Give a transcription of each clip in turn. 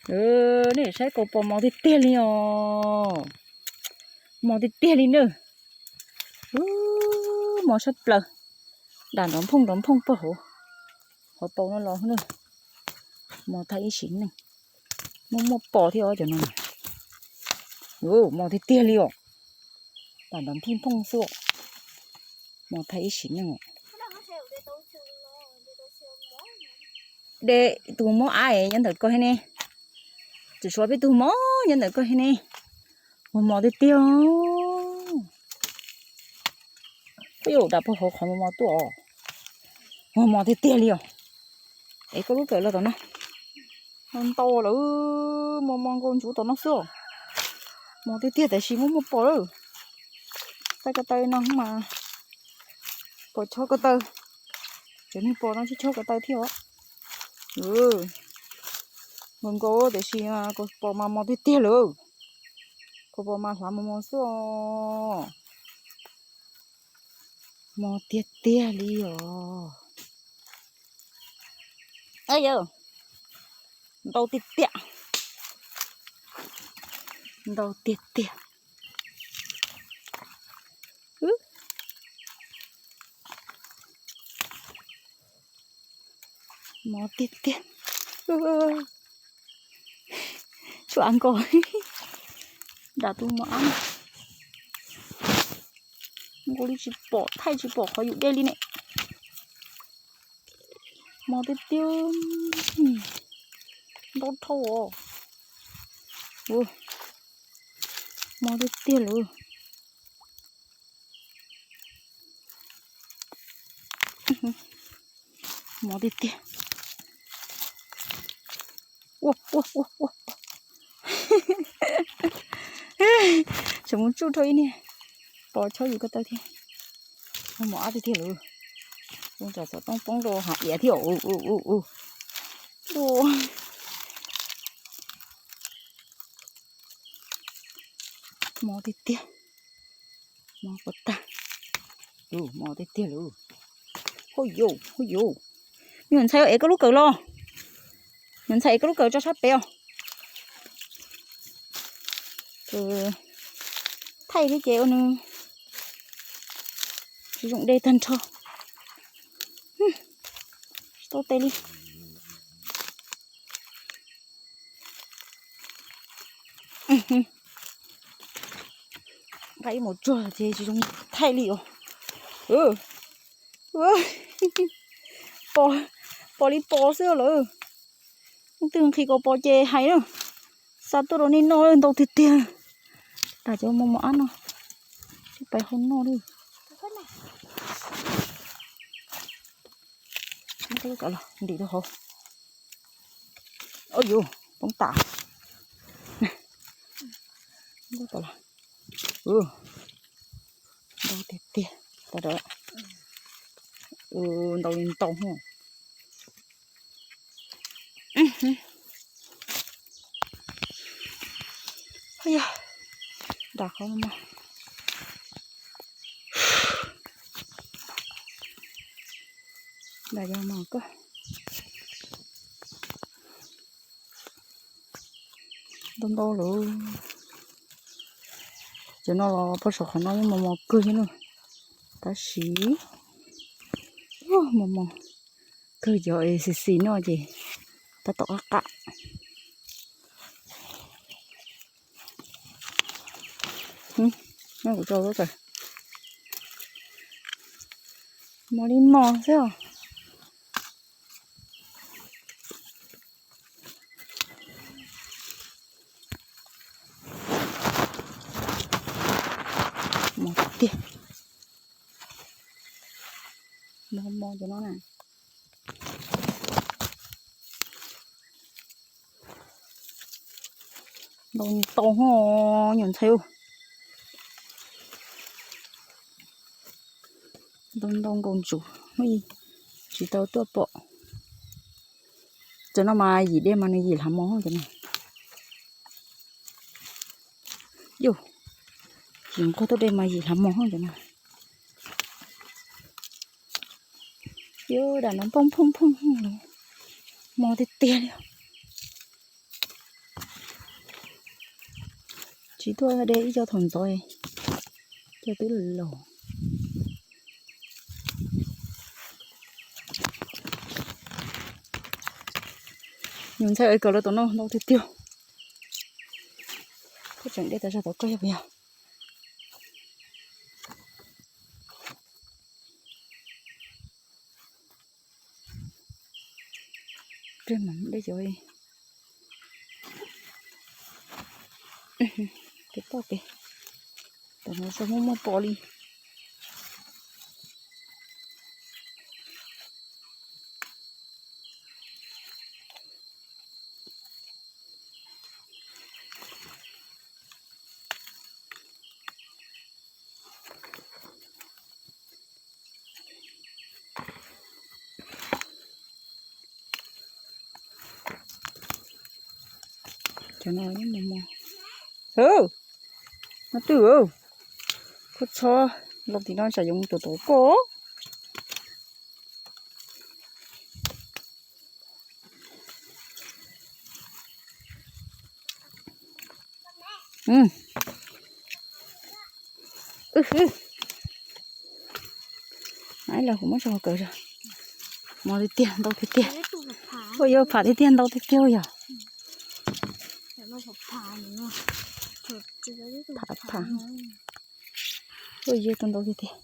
Nej saib kaus pos mos tiag tiag li os. Mos tiag tiag li na. Mos sab plaws. Dam nrov nphooj nrov nphooj pag hauv, hauv paus no los na. Mos tag ib sim neej. Muaj muaj pos thiab os cov no. Mos tiag tiag li os. Dam nrov nphooj nphooj xwb. Mos tag ib sim neej. De tus mob ab nyob ntawm koj thiab ne. Tseem tshuav peb tug mob nyob ntawm koj thiab ne. Mos mos tiag tiag. Ub, dam pag hauv qhov mos mos tuaj os. Mos mos tiag tiag li os. Es koj lub kawm los tom no. Ntau lawm, mos mos nkaus ntsuv tom no xwb os. Mos tiag tiag tab sis muaj muaj pos lawm. Xav ko taw no mas pos chob ko taw. Cov niag pos no tsis chob ko taw thiab os. Nkaus nkaus tab sis kaus pos mas mos tiag tiag lawm. Kaus pos mas hlav mos mos xwb os. Mos tiag tiag li os. Yog, ntau tiag tiag. Ntau tiag tiag. Mos tiag tiag. Tshuav nkaus. Dam tus mos ab. Nkaus li tsis pom, thaij tsis pom qhov yus de li ne. Mos tiag tiag. Ntau dhau os. Mos tiag tiag lawm. Mos tiag tiag. Tseem mus tsuj rau ib niag pos chob yus ko taw thiab. Mos ab tiag tiag lawm. Ua cas xov tooj poob rau hav iav thiab. Mos tiag tiag. Mos puas tag. Mos tiag tiag lawm. Hauj yus, hauj yus. Nyuam ntxhais es koj lub kawm los. Nyuam ntxhais es koj lub kawm tso sab pem os. Thaij thiab ces ua nws tsis zoo de tag nrho. Tsis tau tes li. Nqa ib maum tsuag ces tsis zoo thaij li os. Pos, pos li pos xwb lawm. Leej twg nqhis kaus pos ces hais na. Xa tuaj rau nej noj, ntau tiag tiag. Tas cov mos mos ab no, sib pais hau noj li. Ntim rau hauv. Oj yus, poob tas. Ntau tiag tiag. Ntau li ntau hos. Yog, nram qhov no, nram yog no koj. Ntau ntau lawm. Cov no los pog saum qhov no yeej mos mos kawg thiab na. Tab sis mos mos kawg, cov es xis xis no ces tab tom qab qab. Kuv tso lub kawm. Mos li mos xwb os. Mos tiag. Mos mos cov no na. Ntau tau hos nyuam ntxhais. Ntau ntau nkaus ntsuv, tsis tau tuaj pom. Cov no mas yim dej mas nws yim hlav mos cov no. Yus, yim nquag tuaj dej mas yim hlav mos cov no. Yus, dam no phooj phooj phooj, mos tiag tiag li. Tsis tuaj de ib co thaum ntxov, co twb laus. Nyuam ntxhais, kawm los tom no ntau tiag tiag. Koj tseem de tas zog tom koj yog puas yog? Res mam de cov, peb toj pem, tam no tsis muaj muaj pom li. Cov no yeej mos mos. Hwv, no twb, koj txhob los tim no tsam yoov tuam tuam koj. Maiv los kuv muab tso hauv kawm os. Mos tiag tiag, ntau tiag tiag. Ua yuav pham tiag tiag, ntau tiag tiag yog. Pham pham. Ua yuav tau ntau tiag tiag.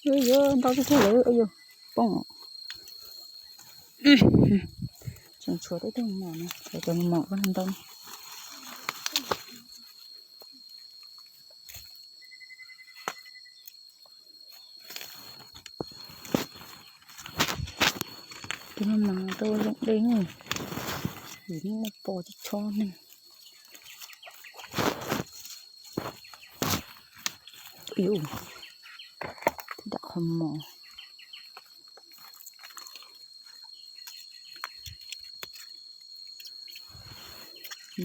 Ua yuav ntau tiag tiag lawm, ua yuav poob. Tseem tshuav tej tug mos no, cov mos mos ntau. Tus no mas tau zoo dej, vim muaj pos tib tshoj neeg. Ib, tib dam qhov mos.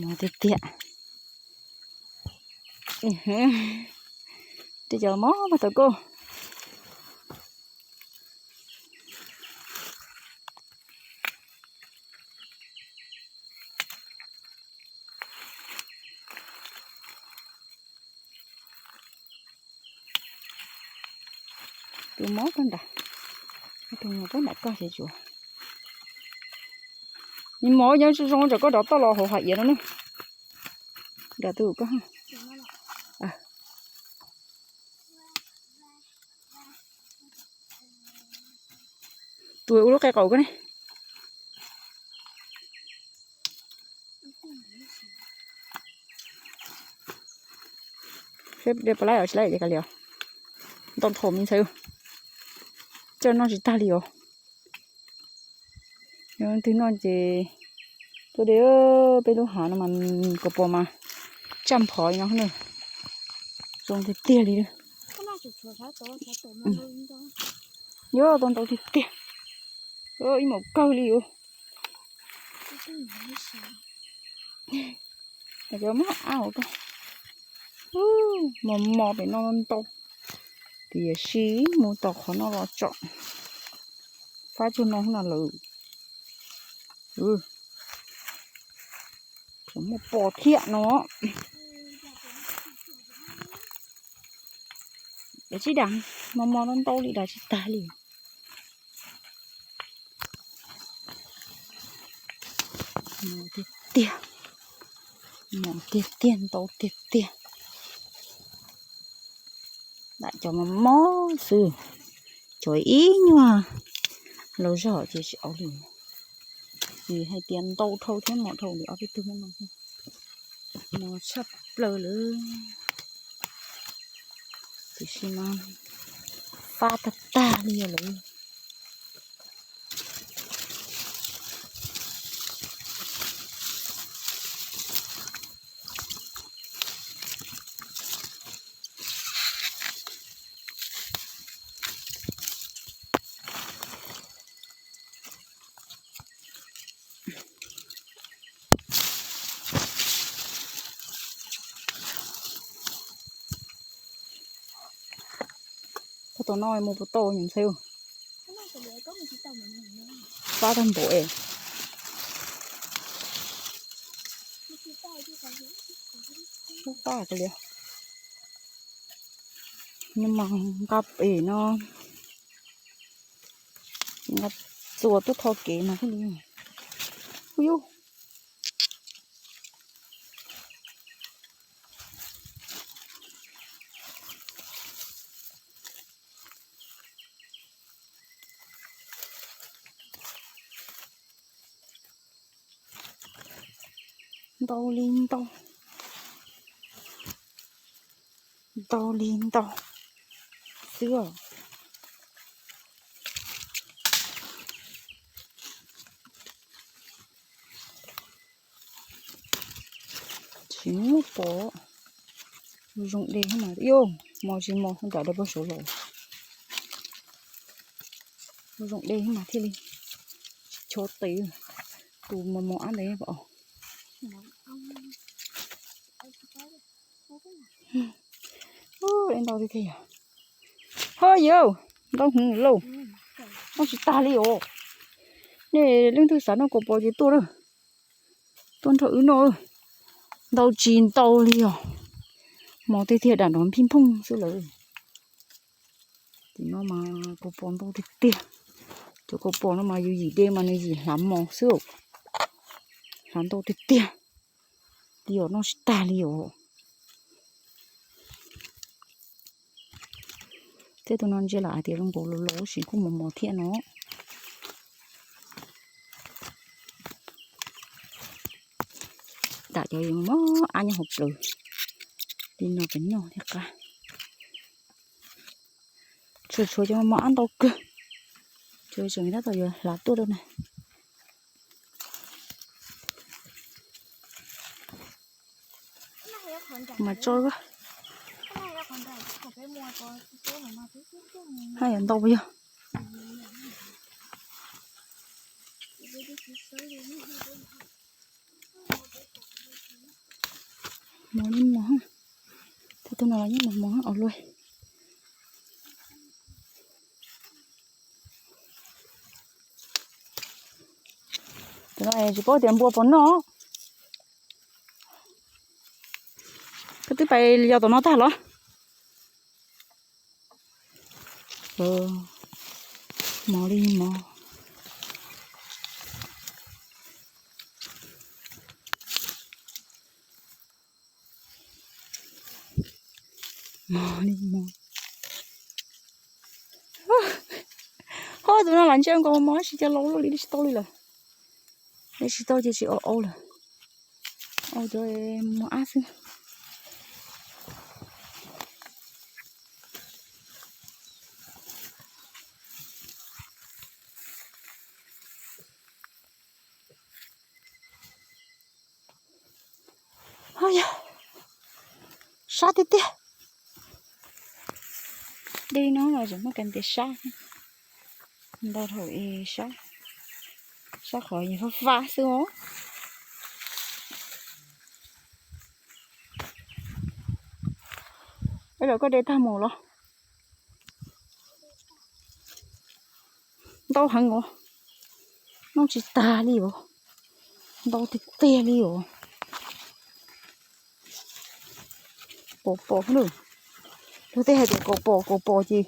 Mos tiag tiag. Tej cov mos mas tau koj. Tus mos koj nram, tus mos koj nram koj xyov tsuav. Nws mos nyob zoo zoo tsam koj rov toj los hauv hav iav no na. Nram tus koj. Tus ua lub qe qaum koj ne. Seb de puas laib os, tsis laib ces kav liam. Ntau dhau me ntxhais, coj noj tsis tag li os. Yog leej twg noj ces tuaj de. Peb lub hav no mas kos pos mas tsaj nphov li no na. Zoo tiag tiag li. Yog tau ntau tiag tiag. Ib maum kawg li os. Cov mos ab hauv koj. Mos mos pem no ntau. Tiam sis mus tom qhov no los tsom fab tsuag no no lawm. Tseem muaj pos thiab no. Daim tsis dam, mos mos no ntau li, dam tsis tag li. Mos tiag tiag, mos tiag tiag, ntau tiag tiag. Dam cov mos mos xwb, cov ib nyuag laus zog ces tsis au li. Vim hais tias ntau dhau thiab mos dhau li ob peb tug no, mos tshaj plaws lawm. Tiam sis mas fab tag tag li lawm. Koj tus no mus puas tau nyuam ntxhais? Fab tag npaum es. Ub, qab ka li. Nws mas nqa pem no, nqa txuas tuaj tho kev mas thiaj li. Ub yub. Ntau li ntau, ntau li ntau xwb os. Tsis muaj pom. Zoo dej mas, yus mos tsis mos nram dej pag saud los. Zoo dej mas thiaj li tsis chob tes. Tus mos mos ab ntawd os. Ub, ntau tiag tiag yog. Ho yawg, ntau heev lauj. Noj tsis tag li os. Nej leej twg xav noj kaus pos ces tuaj lawm. Tuaj nrog wb noj. Ntau tsis ntau li os. Mos tiag tiag dam nrov nphij nphooj xwb lawm. Tim no mas kaus pos ntau tiag tiag. Cov kaus pos no mas yus yim dej mas nws yim hlav mos xwb. Hlav ntau tiag tiag. Li os, noj tsis tag li os. Tej tus no ntsia lam hais tias zoo nkaus laus laus tab sis kuj mos mos thiab no. Tam cov yuav mob ab nyob hauv plawv li no ces noj thiaj qab. Tshuav tshuav cov mos ab ntau kawg. Tshuav tseem tab tom yuav hlav tuaj rau na. Mas tso haj yam ntau puas yog. Mos li mos, tej tug no los yeej mos mos os luaj. Cov no tsis paub tias npua puas noj. Koj twb pais yos tom no tag los? Mos li mos. Mos li mos. Ho tus no lam ntsia nkaus mos tab sis cas laus luaj li, tsis tau li lawm. Tsis tau ces tsis au au lawm. Au cov mos ab xwb. Ho yog sab tiag tiag. Dej no los tseem muaj kas ntes sab. Ntau dhau sab, sab qhov fab fab xwb os. Es lawv koj de tag mus los? Ntau heev os. Noj tsis tag li os. Ntau tiag tiag li os. Kaus pos na. Luag tej hais tias kaus pos kaus pos ces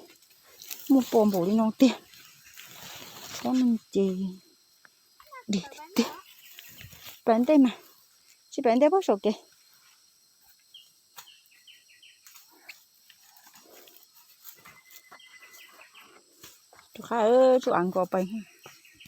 muaj pos npaum li no tiag. Tsob neeg ces dig tiag tiag. Pam ntej mas, tsis pam ntej puag saum kev. Rov qab tsuj av nkaus pais.